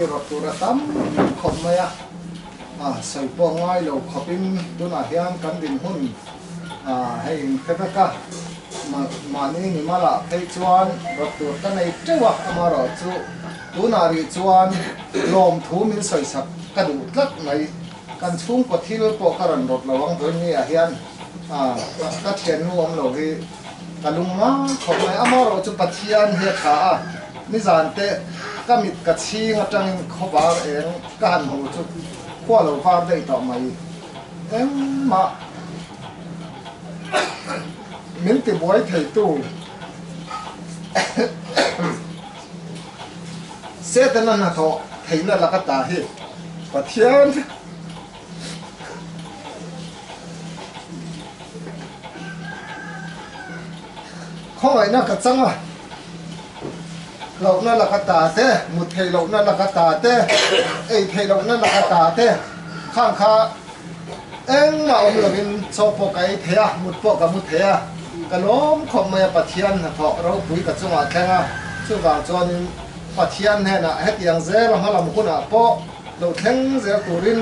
Rawh tur a tam khawp mai a, sawi pawh ngai lo khawpin tunah hian kan dinhmun hei inhre vek a, mahni mimalah phei chuan rawh tur ka nei teuh a, amaherawhchu tunah rih chuan lawmthu min sawisak ka duh tlat mai. Kan chhungkaw thil pawh ka rawn rawt lo ang vawinia hian ka thiannu awm lo hi ka lung ngang khawp mai. Amaherawhchu Pathian hi a tha a, nizan te ka mit ka chhing atangin khawvar eng ka han hmu chu khua lo var daih tawh mai. Engmah min tibuai theitu Setana hnathawh theihna laka ta hi Pathian khawngaihna ka chang a, hlauhna laka ta te, mut theih lohna laka ta te, ei theih lohna laka ta te khang kha engmah awm lovin chaw pawh ka ei thei a, mut pawh ka mu thei a, ka lawm khawp mai a Pathian hnathawh ropui ka chungah thleng a, chuvang chuanin Pathian hnenah hetiang zel a hmalam hunah pawh lo thleng zel turin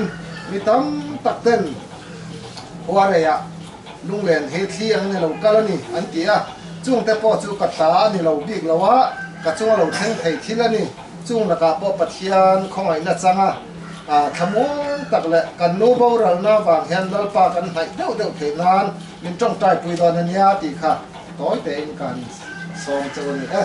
mi tam tak ten Huareiah lunglen hi thli ang ni lo kal a ni an ti a, chungte pawh chu ka ta a ni lo bik lo a, ka chunga lo thleng thei thil a ni. Chung lakah pawh Pathian khawngaihna changa thlamuang tak leh kan nu boralna vang hian Lalpa kan hnaih deuh deuh theih nan min tawngtai pui dawn a nia tih kha tawi tein kan sawm cheu a ni e.